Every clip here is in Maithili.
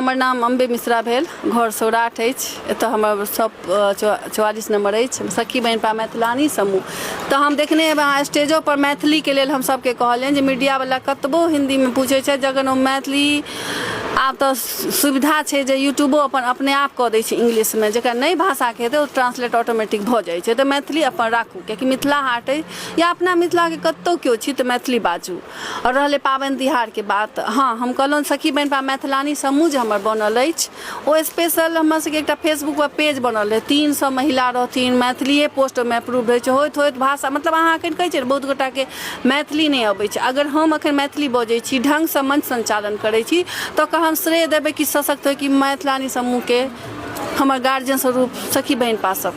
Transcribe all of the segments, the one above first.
हमर नाम अम्बे मिश्रा भेल, घर सौराठ अछि। एतऽ हमर सब 44 नम्बर अछि, सखी बहिनपा मैथिलानी समूह। तऽ हम देखने हेबै अहाँ स्टेजो पर मैथिलीके लेल हम सबके कहलियनि जे मीडियावला कतबो हिन्दीमे पूछै छै, जखन ओ मैथिली आब तऽ सुविधा छै जे यूट्यूबो अपन अपने आप कऽ दै छै इंग्लिशमे, जकरा नहि भाषाके हेतै ओ ट्रांसलेट ऑटोमेटिक भऽ जाइ छै। तऽ मैथिली अपन राखू, कियाकि मिथिला हाट अइ या अपना मिथिलाके कतहु केओ छी तऽ मैथिली बाजू। आओर रहलै पाबनि तिहारके बात, हँ हम कहलहुँ सखी बहिनपा मैथिलानी समूह जे हमर बनल अछि ओ स्पेशल हमर सबके एकटा फेसबुकपर पेज बनल रहै, 300 महिला रहथिन, मैथिलिए पोस्ट ओहिमे अप्रूव रहै छै। होइत होइत भाषा मतलब अहाँ एखन कहै छियै ने बहुत गोटाके मैथिली नहि अबै छै, अगर हम एखन मैथिली बजै छी, ढङ्गसँ मञ्च सञ्चालन करै छी तऽ ओकर हम श्रेय देबै कि सशक्त होइ कि मैथिलानी समूहके हमर गार्जियन स्वरूप सखी बहिनपा सब।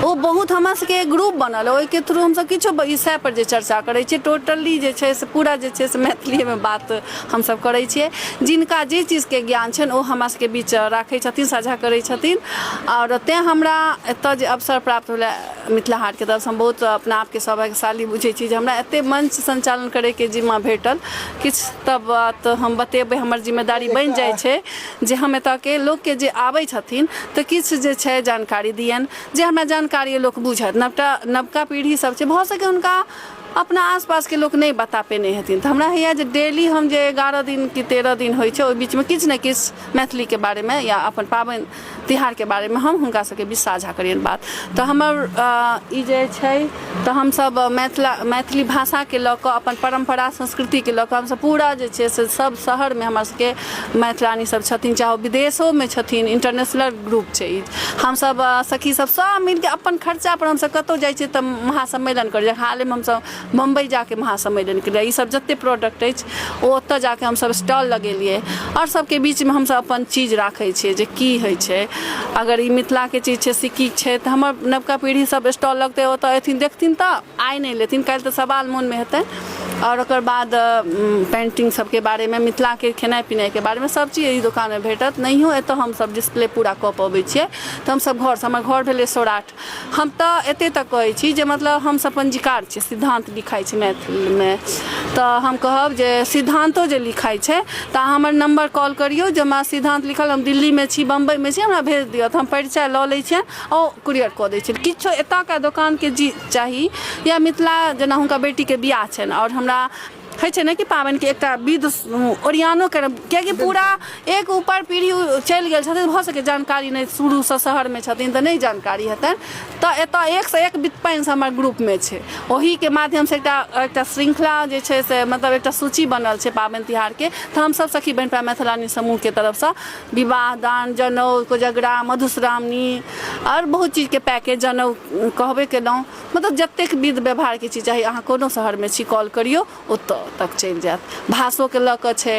ओ बहुत हमरा सबके ग्रुप बनल, ओहिके थ्रू हमसब किछो विषय पर जे चर्चा करै छियै टोटली जे छै से पूरा जे छै से मैथिलीएमे बात हमसब करै छियै। जिनका जे चीजके ज्ञान छनि ओ हमरा सबके बीच राखै छथिन, साझा करै छथिन। आओर तेँ हमरा एतऽ जे अवसर प्राप्त भेलै मिथिला हाटके तरफसँ, हम बहुत अपना आपके सौभाग्यशाली बुझै छी जे हमरा एते मञ्च सञ्चालन करैके जिम्मा भेटल। किछु तऽ बात हम बतेबै, हमर जिम्मेदारी बनि जाइ छै जे हम एतऽके लोकके जे आबै छथिन तऽ किछु जे छै जानकारी दियनि, जे हमरा जानकारी लोक बुझत। नवटा नवका पीढ़ी सब छै, भऽ सकै हुनका अपना आसपासके लोक नहि बता पेने हेथिन। तऽ हमरा होइए जे डेली हम जे 11 दिन कि 13 दिन होइ छै ओहि बीचमे किछु ने किछु मैथिलीके बारेमे या अपन पाबनि तिहारके बारेमे हम हुनका सबके बीच साझा करियनि बात। तऽ हमर ई जे छै तऽ हमसब मिथिला मैथिली भाषाके लऽ कऽ, अपन परम्परा संस्कृतिके लऽ कऽ हमसब पूरा जे छै से सब शहरमे हमर सबके मैथिलानी सब छथिन, चाहे ओ विदेशोमे छथिन, इंटरनेशनल ग्रुप छै ई। हमसब सखी सब सब मिलके अपन खर्चापर हमसब कतहु जाइ छियै तऽ महासम्मेलन करै छियै। हालेमे हमसब बम्बई जाके महासम्मेलन केलियै। ई सब जते प्रोडक्ट अछि ओ ओतऽ जाके हमसब स्टॉल लगेलियै आओर सबके बीचमे हमसब अपन चीज राखै छियै जे की होइ छै। अगर ई मिथिलाके चीज छै, सिक्की छै, तऽ हमर नवका पीढ़ी सब स्टॉल लगतै ओतऽ एथिन देखथिन तऽ आइ नहि लेथिन, काल्हि तऽ सवाल मोनमे हेतनि। आओर ओकर बाद पेन्टिंग सबके बारेमे, मिथिलाके खेनाइ पिनाइके बारेमे सब चीज एहि दोकानमे भेटत। नहियो एतऽ हमसब डिस्प्ले पूरा कऽ पबै छियै तऽ हमसब घरसँ, हमर घर भेलै सौराठ, हम तऽ एते तक कहै छी जे मतलब हमसब पञ्जीकार छी, सिद्धान्त लिखाइ छै मैथिलीमे, तऽ हम कहब जे सिद्धान्तो जे लिखाइ छै तऽ अहाँ हमर नम्बर कॉल करियौ जे हमरा सिद्धान्त लिखल, हम दिल्लीमे छी, बम्बइमे छी, हमरा भेज दिअ, तऽ हम परिचय लऽ लै छियनि आ ओ कुरियर कऽ दै छियनि। किछो एतऽके दोकानके जी चाही या मिथिला जेना हुनका बेटीके बियाह छनि आओर हमरा होइ छै ने कि पाबनिके एकटा विध ओरियानो करब, कियाकि पूरा एक ऊपर पीढ़ी चलि गेल छथिन, भऽ सकै जानकारी नहि, शुरूसँ शहरमे छथिन तऽ नहि जानकारी हेतनि। तऽ एतऽ एकसँ एक वित्तपानि हमर ग्रुपमे छै, ओहीके माध्यमसँ एकटा एकटा श्रृङ्खला जे छै से मतलब एकटा सूची बनल छै पाबनि तिहारके। तऽ हमसब सखी बहिनपा मैथिलानी समूहके तरफसँ विवाह दान, जनउ, कोजगरा, मधुश्रावणी आओर बहुत चीजके पैकेज, जनउ कहबे केलहुँ, मतलब जतेक विध व्यवहारके चीज चाही, अहाँ कोनो शहरमे छी कॉल करियौ, ओतऽ तक चलि जायत। भाषोके लऽ कऽ छै,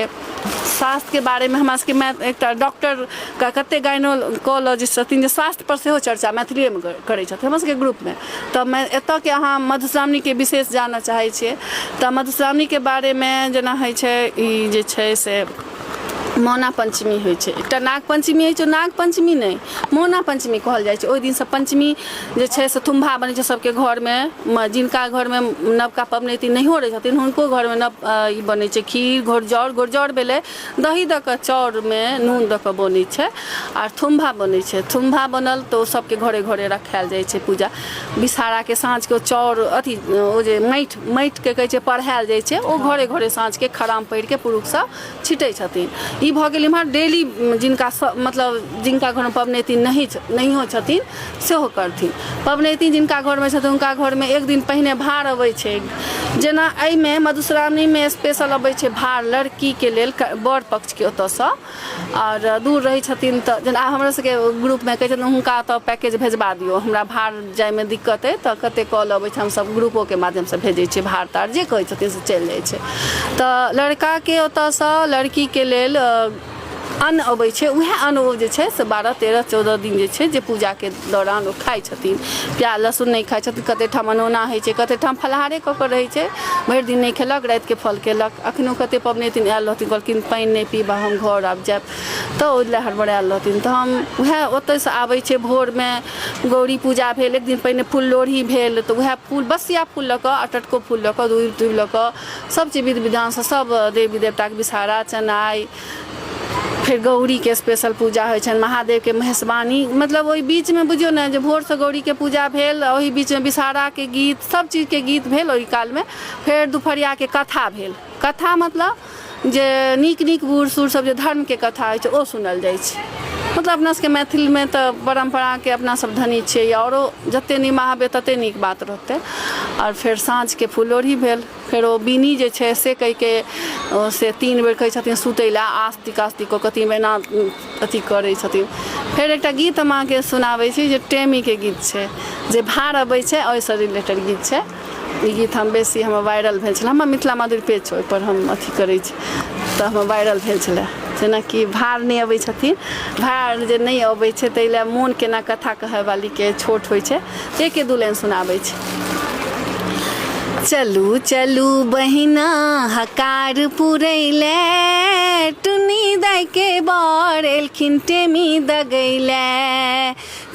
स्वास्थ्यके बारेमे हमरा सबके एकटा डॉक्टरके कते गाइनोकोलॉजिस्ट छथिन जे स्वास्थ्यपर सेहो चर्चा मैथिलिएमे करै छथिन हमरा सबके ग्रुपमे। तऽ एतऽके अहाँ मधुश्रावणीके विशेष जानऽ चाहै छियै तऽ मधुश्रावणीके बारेमे जेना होइ छै ई जे छै से मौना पञ्चमी होइ छै, एकटा नाग पञ्चमी होइ छै, नाग पञ्चमी नहि, मौना पञ्चमी कहल जाइ छै। ओहि दिनसँ पञ्चमी जे छै से थुम्भा बनै छै सबके घरमे, जिनका घरमे नवका पबनैती नहियो रहै छथिन हुनको घरमे नव ई बनै छै खीर, घोरजाउर। घोरजाउर भेलै दही दऽ कऽ चाउरमे नून दऽ कऽ बनै छै आओर थुम्भा बनै छै। थुम्भा बनल तऽ ओ सबके घरे घरे रखायल जाइ छै पूजा। विषहाराके साँझके ओ चाउर अथी ओ जे माटि, माटिके कहै छै पढ़ायल जाइ छै, ओ घरे घरे साँझके खराम पहिरके पुरुष सब छिटै छथिन। ई भऽ गेल इम्हर डेली जिनका मतलब जिनका घरमे पबनैती नहि नहियो छथिन सेहो करथिन। पबनैती जिनका घरमे छथिन हुनका घरमे एक दिन पहिने भार अबै छै, जेना एहिमे मधुश्रावणीमे स्पेशल अबै छै भार लड़कीके लेल वर पक्षके ओतऽसँ, आओर दूर रहै छथिन तऽ जेना हमरा सबके ग्रुपमे कहै छथिन हुनका ओतऽ पैकेज भेजबा दियौ, हमरा भार जाइमे दिक्कत अइ, तऽ कते कॉल अबै छै, हमसब ग्रुपोके माध्यमसँ भेजै छियै भार तार, जे कहै छथिन से चलि जाइ छै। तऽ लड़काके ओतऽसँ लड़कीके लेल अन्न अबै छै, उएह अन्न ओ जे छै से 12, 13, 14 दिन जे छै जे पूजाके दौरान ओ खाइ छथिन, प्याज लहसुन नहि खाइ छथिन। कते ठाम अनोना होइ छै, कते ठाम फलाहारे कऽ कऽ रहै छै, भरि दिन नहि खेलक, रातिके फल केलक। अखनो कते पबनैतिन आयल रहथिन, कहलखिन पानि नहि पीब हम घर आब जायब, तऽ ओहि लए हड़बड़ायल रहथिन। तऽ हम उएह ओतयसँ आबै छै भोरमे गौरी पूजा भेल, एक दिन पहिने फूल लोढ़ी भेल, तऽ उएह फूल बसिया फूल लऽ कऽ आ टटको फूल लऽ कऽ दूभि तूभि लऽ कऽ सब चीज विधि विधानसँ सब देवी देवताके विषहारा चनाइ फेर गौरीके स्पेशल पूजा होइ छनि महादेवके महेशवाणी मतलब ओहि बीचमे बुझियौ ने जे भोरसँ गौरीके पूजा भेल ओहि बीचमे विषहाराके गीत सब चीजके गीत भेल ओहि कालमे फेर दुपहरियाके कथा भेल कथा मतलब जे नीक नीक बूढ़ सूढ़ सब जे धर्मके कथा होइ छै ओ सुनल जाइ छै मतलब अपना सबके मैथिलमे तऽ परम्पराके अपना सब धनी छियै आओरो जते निमाहबै तते नीक बात रहतै आओर फेर साँझके फुललोढ़ी भेल फेर ओ बिनी जे छै से कहिके ओ से तीन बेर कहै छथिन सुतै लए आस्तिक आस्तिक कऽ कऽ तीन बेर एना अथी करै छथिन फेर एकटा गीत हम अहाँके सुनाबै छी जे टेमीके गीत छै जे भार अबै छै ओहिसँ रिलेटेड गीत छै ई गीत हम बेसी हमर वायरल भेल छलै हमर मिथिला माधुरी पेज छै ओहिपर हम अथी करै छी तऽ हमर वायरल भेल छलै जेनाकि भार नहि अबै छथिन भार जे नहि अबै छै ताहि लए मोन केना कथा कहैवालीके छोट होइ छै एके दू लाइन सुनाबै छी चलू चलू बहिना हकार पुरैले टुन्नी दाइके बर एलखिन टेमी दगैले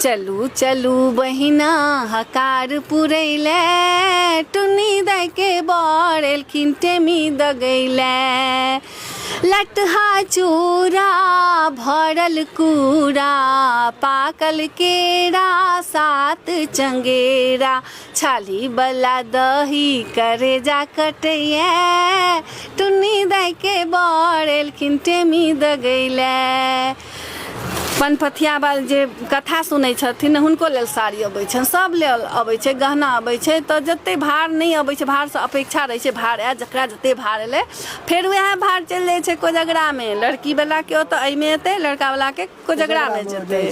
चलू चलू बहिना हकार पुरैले टुन्नी दाइके बर एलखिन टेमी दगैले लटहा चूड़ा भरल कूड़ा पाकल केरा सात चंगेरा छाली बला दही करेजा कटैया टुन्नी दाइ के बर एलखिन टेमी दगैले पनपथिया बाल जे कथा सुनै छथिन हुनको लेल साड़ी अबै छनि सब लेल अबै छै गहना अबै छै तऽ जते भार नहि अबै छै भारसँ अपेक्षा रहै छै भार आयत जकरा जते भार एलै फेर वएह भार चलि जाइ छै कोजगरामे लड़कीवलाके ओतऽ एहिमे एतै लड़कावलाके कोजगरामे जेतै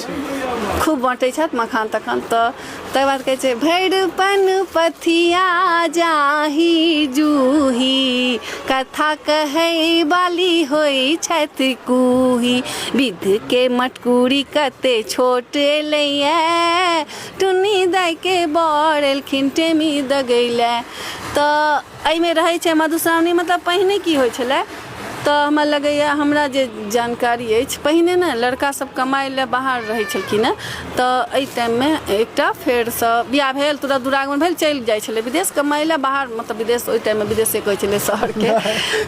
खूब बाँटै छथि मखान तखान तऽ तकर बाद कहै छै भरि पन पथिया जाही जूही कथा कहै वाली होइ छथि कुही विध के मटकुरी कते छोट एलैए टुन्नी दाइके बर एलखिन टेमी दगैले तऽ एहिमे रहै छै मधुश्रावणी मतलब पहिने की होइ छलै तऽ हमरा लगैए हमरा जे जानकारी अछि पहिने ने लड़का सब कमाइ लए बाहर रहै छलखिन हँ तऽ एहि टाइममे एकटा फेरसँ बियाह भेल तुरत दुरागमन भेल चलि जाइ छलै विदेश कमाइ लए बाहर मतलब विदेश ओहि टाइममे विदेशे कहै छलै शहरके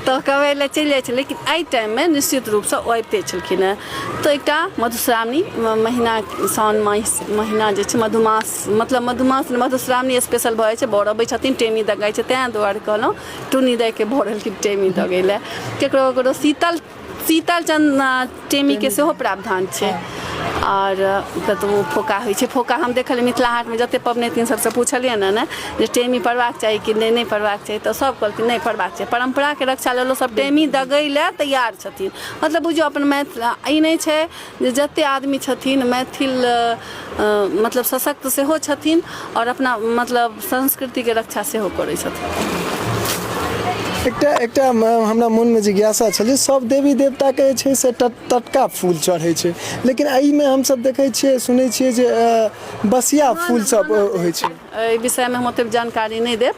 तऽ कमाइ लए चलि जाइ छलै लेकिन एहि टाइममे निश्चित रूपसँ ओ अबिते छलखिन हँ तऽ एकटा मधुश्रावणी महिना साओन मास महिना जे छै मधुमास मतलब मधुमास मधुश्रावणी स्पेशल भऽ जाइ छै बर अबै छथिन टेमी दगाइ छै तैँ दुआरे कहलहुँ टुन्नी दाइके भऽ रहलखिन टेमी दगै लए ककरो ककरो शीतल शीतल चन्द टेमीके सेहो प्रावधान छै आओर कतबो फोका होइ छै फोका हम देखलियै मिथिला हाटमे जते पबनैतिन सबसँ पुछलियनि हँ ने जे टेमी पड़बाक चाही कि नहि नहि पड़बाक चाही तऽ सब कहलखिन नहि पड़बाक चाही परम्पराके रक्षा लेल ओसब टेमी दगै लए तैयार छथिन मतलब बुझियौ अपन मैथिल ई नहि छै जे जते आदमी छथिन मैथिल मतलब सशक्त सेहो छथिन आओर अपना मतलब संस्कृतिके रक्षा सेहो करै छथिन एकटा एकटा हमरा मोनमे जिज्ञासा छल जे सब देवी देवताके जे छै से टटका फूल चढ़ै छै लेकिन एहिमे हमसब देखै छियै सुनै छियै जे बसिया फूल सब होइ छै एहि विषयमे हम ओतेक जानकारी नहि देब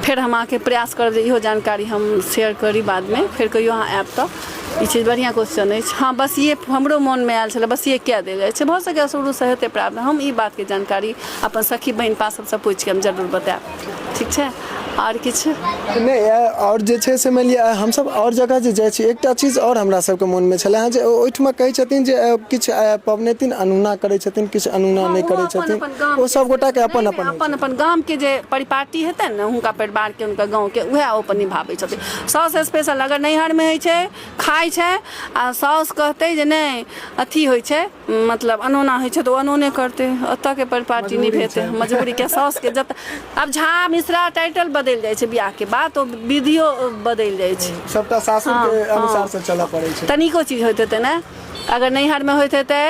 फेर हम अहाँके प्रयास करब जे इहो जानकारी हम शेयर करी बादमे फेर कहियो अहाँ आयब तऽ ई चीज बढ़िआँ क्वेश्चन अछि हँ बस ये हमरो मोनमे आयल छलै बस ये किया देल जाइ छै भऽ सकैए शुरूसँ हेतै प्राप्त हम ई बातके जानकारी अपन सखी बहिनपा सबसँ पूछिके हम जरूर बतायब ठीक छै आओर किछु नहि आओर जे छै से मानि लिअ हमसब आओर जगह जे जाइ छी एकटा चीज आओर हमरा सबके मोनमे छलै हँ जे ओहिठमा कहै छथिन जे किछु पबनैतिन अनूना करै छथिन किछु अनूना नहि करै छथिन ओ सब गोटाके अपन अपन अपन अपन गामके जे परिपाटी हेतनि ने हुनका परिवारके हुनका गाँवके उएह ओ अपन निभाबै छथिन साउस स्पेशल अगर नैहरमे होइ छै खाइ छै आ साउस कहतै जे नहि अथी होइ छै मतलब अनोना होइ छै तऽ ओ अनोने करतै ओतऽके परिपाटी निभेतै मजबूरीके साउसके जतऽ आब झा मिश्रा टाइटल बदलि जाइ छै बियाहके बाद ओ विधियो बदलि जाइ छै सबटा सासुरके अनुसारसँ चलऽ पड़ै छै तनिको चीज होइत हेतै ने अगर नैहरमे होइत हेतै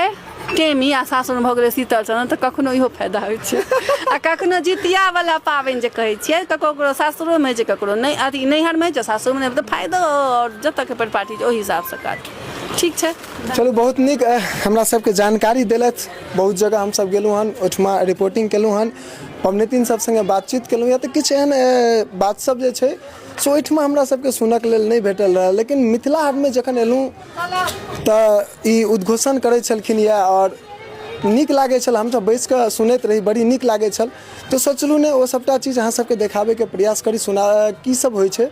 टेमी आ सासुरमे भऽ गेलै शीतल चन्दन तऽ कखनो इहो फायदा होइ छै आ कखनो जितियावला पाबनि जे कहै छियै तऽ ककरो सासुरोमे होइ छै ककरो नहि अथी नैहरमे होइ छै सासुरमे नहि तऽ फायदो आओर जतऽके परिपाटी छै ओहि हिसाबसँ काज ठीक छै चलू बहुत नीक हमरा सबके जानकारी देलथि बहुत जगह हमसब गेलहुँ हन ओहिठमा रिपोर्टिंग केलहुँ हन पबनैतिन सब सङ्गे बातचीत केलहुँ या तऽ किछु एहन बात सब जे छै से ओहिठमा हमरा सबके सुनऽके लेल नहि भेटल रहए लेकिन मिथिला हाटमे जखन एलहुँ तऽ ई उद्घोषण करै छलखिन यऽ आओर नीक लागै छल हमसब बैस कऽ सुनैत रही बड़ी नीक लागै छल तऽ सोचलहुँ नहि ओ सबटा चीज अहाँ सबके देखाबैके प्रयास करी सुना की सब होइ छै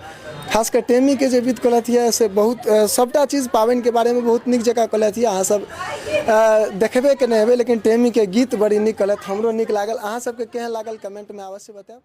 खास कऽ टेमीके जे विध केलथि यऽ से बहुत सभटा चीज पाबनिके बारेमे बहुत नीक जकाँ कहलथि यऽ। अहाँ सब देखबे केने हेबै, लेकिन टेमीके गीत बड़ी नीक कहलथि, हमरो नीक लागल। अहाँ सबके केहन लागल कमेंटमे अवश्य बतायब।